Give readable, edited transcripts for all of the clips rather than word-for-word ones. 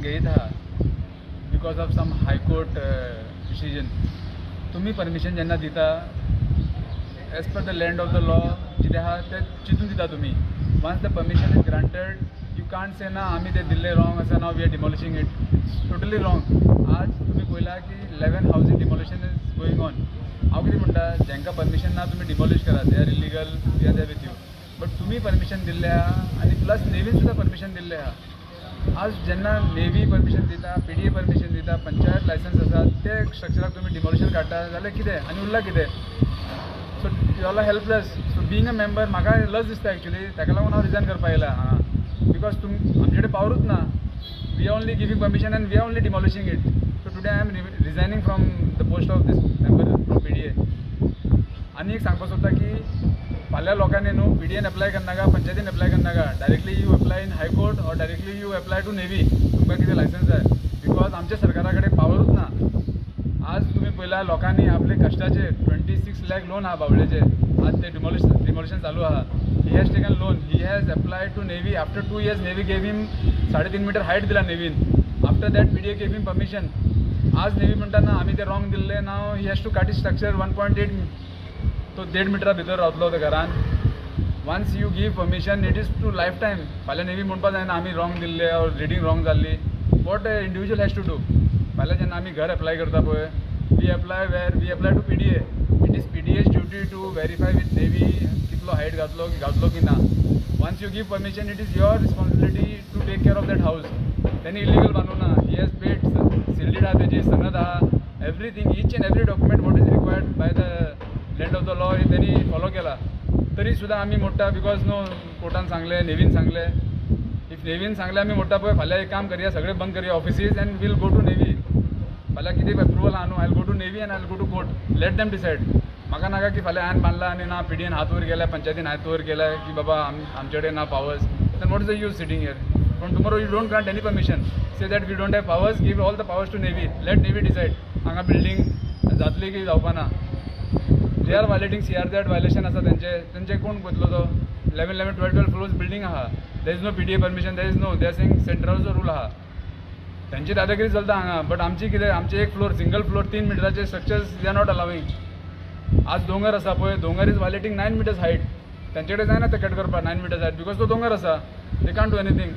घेयत आहा because of some high court decision. तुमी परमिशन जेन्ना दिता as per the land of the law कितें आहा तें चिंतून दिता तुमी. Once the permission is granted you can't से ना आमी तें दिल्लें रॉंग आसा, now we are demolishing it. It's totally wrong. आज तुमी पळयला की 11 housing demolition is going on. हांव कितें म्हणटा, जांकां परमिशन ना तुमी डिमॉलिश करा, they are illegal, we are there with you. But तुमी परमिशन दिल्लें आहा आनी प्लस नेवीन सुद्दां परमिशन दिल्लें आहा. आज जेन्ना नेवी परमिशन दिता, पीडीए परमिशन दिता, पंचायत लायसन्स आसा, ते स्ट्रक्चराक तुमी डिमॉलिशन काडटा जाल्यार कितें आनी उरला कितें? So you all are helpless. So being a member म्हाका लज दिसता एक्चुली, ताका लागून हांव रिजायन करपाक येयला हांगा, because तुम आमचे कडेन पावरूच ना. We are only giving permission and we are only demolishing it. So today I am resigning from the post of this member from PDA. आनी एक सांगपाक सोदता की फाल्यां लोकांनी न्हू पीडीएन एप्लाय करनाका, पंचायतीन एप्लाय करनाका, directly you apply in high court or directly you apply to navy. तुमकां कितें लायसन्स जाय, because आमच्या सरकारा कडेन पावरूच ना. आज तुमी पळयला लोकांनी आपले कश्टाचेर 26 लाख लोन आहा बावळेचे, आज ते डिमॉलिशन चालू आहा. He has taken loan, he has applied to navy. After 2 years navy gave him 3.5 metre height दिला Naveen. After that PDA gave him permission. आज नेवी म्हणटा ना आमी ते रॉंग दिल्ले, now he has to cut his structure 1.8, तो 1.5 मिटरा भितर रावतलो त्या घरान. Once you give permission it is to life time. फाल्यां नेवी म्हणपा जायना आमी रॉंग दिल्ले ऑर रिडींग रॉंग जाल्ली. What a individual has to do? फाल्यां जेन्ना आमी घर एप्लाय करता पळय, we apply where? We apply to PDA. It is PDA's duty to verify with navy कितलो हायट घातलो की घातलो की ना. Once you give permission it is your responsibility to take care of that house. तेणी illegal बांदूं ना, he has paid, seal deed आहा तेजी, सनद आहा, everything, each and every document what is required by the land of the law हे तेणी follow केला. तरी सुद्दां आमी मोडटा because न्हू कोर्टान सांगलें, नेवीन सांगलें. If नेवीन सांगलें आमी मोडटा पळय, फाल्यां एक काम करया, सगळें बंद करया offices and we'll go to navy. फाल्यां कितें एप्रुवल आहा न्हू, I will go to navy and I will go to court, let them decide. म्हाका नाका की फाल्यां हांवें बांदला आनी ना पीडीएन हात वयर केल्या, पंचायतीन हात वयर केल्या की बाबा आमचे कडेन ना powers, then what is the use sitting here? From tomorrow you don't grant any permission, say that we don't have powers, give all the powers to navy, let navy decide हांगा बिल्डींग जातली की जावपा ना. They are violating CRZ violation आसा तेंचे, तेंचे कोण पळयतलो तो? 11, 11, 12, 12 floors building आहा, there is no PDA permission, there is no, they are saying सेंट्रलाचो rule आहा. तेंची दादागिरी चलता हांगा, बट आमची कितें, आमचे एक floor, single floor 3 मिटराचे structures they are not allowing. आज दोंगर आसा पळय, दोंगर is violating 9 metres height. तेंचे कडेन जायना ते कट करपाक 9 मिटर्स हायट, because तो दोंगर आसा, they can't do anything.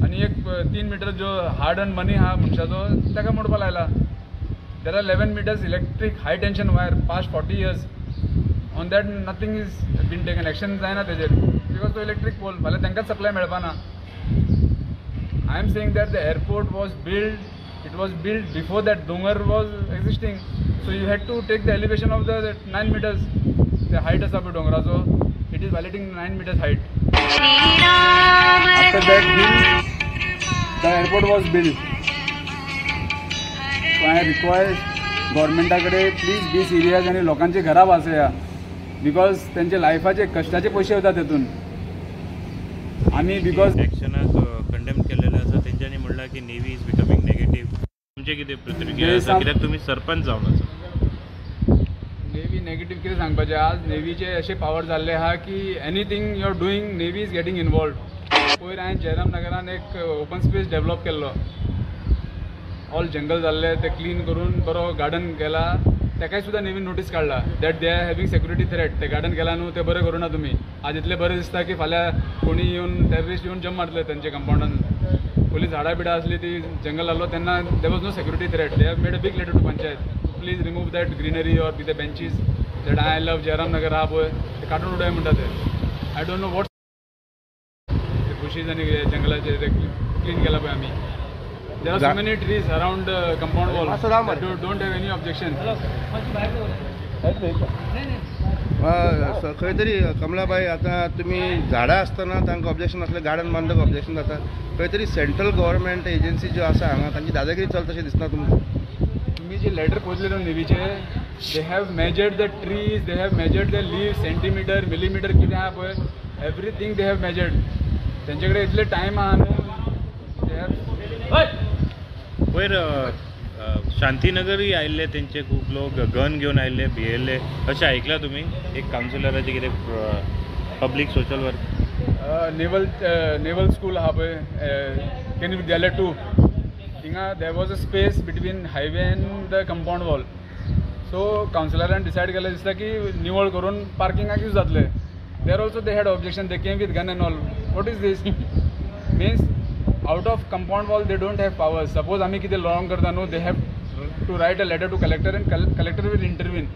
आनी एक 3 मिटर जो हार्ड अर्न मनी आहा मनशाचो ताका मोडपा लायला. There are 11 meters electric high tension wire past 40 years. On that nothing is been taken, action जायना तेजेर because तो इलेक्ट्रीक पोल, फाल्यां तांकांच सप्लाय मेळपा ना. I am saying that the airport was build, it was build before that दोंगर was existing. So you had to take the elevation of the 9 meters, ते height आसा पळय दोंगराचो, it is violating 9 meters height. After that hill the airport was build. So I request गव्हर्मेंटा कडेन please be serious आनी लोकांची घरां वाचया, because तेंचे लायफाचे कश्टाचे पयशे वता तेतून. आनी because एक्शनाक कंडेम केलेलें आसा, तेंच्यांनी म्हणलां की नेवी is becoming negative. तुमचें कितें प्रतिक्रिया आसा, कित्याक तुमी सरपंच जावन आसा? नेवी नेगेटीव कितें सांगपाचें, आज नेवीचे अशे पावर जाल्ले आहा की anything you are doing navy is getting involved. पयर हांवें जयराम नगरान एक ओपन स्पेस डेवलप केल्लो, ऑल जंगल जाल्ले ते क्लीन करून बरो गार्डन केला, ताकाय सुद्दां नेवीन नोटीस काडला that they are having security threat. ते गार्डन केला न्हू तें बरें करूं ना तुमी, आज इतलें बरें दिसता की फाल्यां कोणी येवन टेररिस्ट येवन जम्प मारतले तेंच्या कंपाउंडान. पयलीं झाडां बिडां आसली ती जंगल जाल्लो तेन्ना there was no security threat. They have made a big letter to panchayat, please remove that greenery or कितें benches that I love Jairam Nagar आहा पळय ते काडून उडय म्हणटा ते. I don't know what ते बुशीज आनी जंगलाचे ते क्लीन केला पळय आमी. There are so many trees around the compound wall. Don't have any objection. खंय तरी कमलाबाई, आतां तुमी झाडां आसतना तांकां ऑब्जेक्शन आसलें, गार्डन बांदतक ऑब्जेक्शन जाता, खंय तरी सेंट्रल गव्हर्मेंट एजन्सी ज्यो आसा हांगा तांची दादागिरी चलता अशें दिसना तुमकां? तुमी जे लेटर पोचले न्हू नेवीचे, they have measured the trees, they have measured the leaves, centimetre millimetre कितें आहा पळय, एवरीथींग they have measured. तेंचे कडेन इतले टायम आहा न्हू, they have. पयर शांतीनगरूय आयिल्ले तेंचे खूब लोक गन घेवन आयिल्ले, भियेल्ले अशें आयकलां तुमी? एक कावन्सिलराचें कितें public social work naval school आहा पळय, केंद्रीय विद्यालय 2, थिंगा there was a space between highway and the compound wall. So कावन्सिलरान decide केलें दिसता की निवळ करून पार्किंगाक यूज जातलें. There also they had objection, they came with gun and all. What is this? Means out of compound wall they don't have powers. Suppose आमी कितें wrong करता न्हू, they have to write a letter to collector and collector will intervene.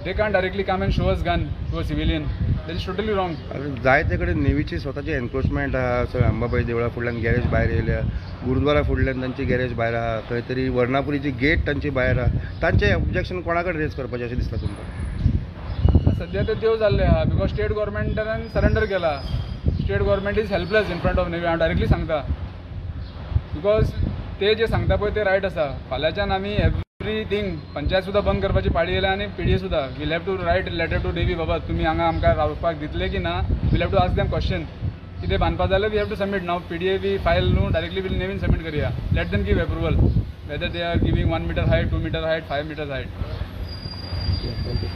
They can't directly come and show us gun to a civilian. That is totally wrong. जायते कडेन नेवीची स्वताची encroachment आहा. सगळ्या अंबाबाई देवळा फुडल्यान गॅरेज भायर येयल्या, गुरुद्वारा फुडल्यान तांची गॅरेज भायर आहा, खंय तरी वर्णापुरीची गेट तांची भायर आहा. तांचें ऑब्जेक्शन कोणा कडेन रेज करपाचें अशें दिसता तुमकां? सद्या ते देव जाल्ले आहा because state गव्हर्मेंटान सरेंडर केला. State government is helpless in front of navy. हांव डायरेक्टली सांगता because ते जे सांगता पळय ते रायट आसा. फाल्यांच्यान आमी एवरीथींग पंचायत सुद्दां बंद करपाची पाळी येयल्या आनी पीडीए सुद्दां. We'll have to write letter to navy, बाबा तुमी हांगा आमकां रावपाक दितले की ना. We'll have to ask them question. कितें बांदपा जाल्यार we have to submit. Now PDA B file न्हू डायरेक्टली बील नेवीन सबमीट करया. Let them give approval whether they are giving 1 meter height, 2 meter height, 5 meter height. Thank you.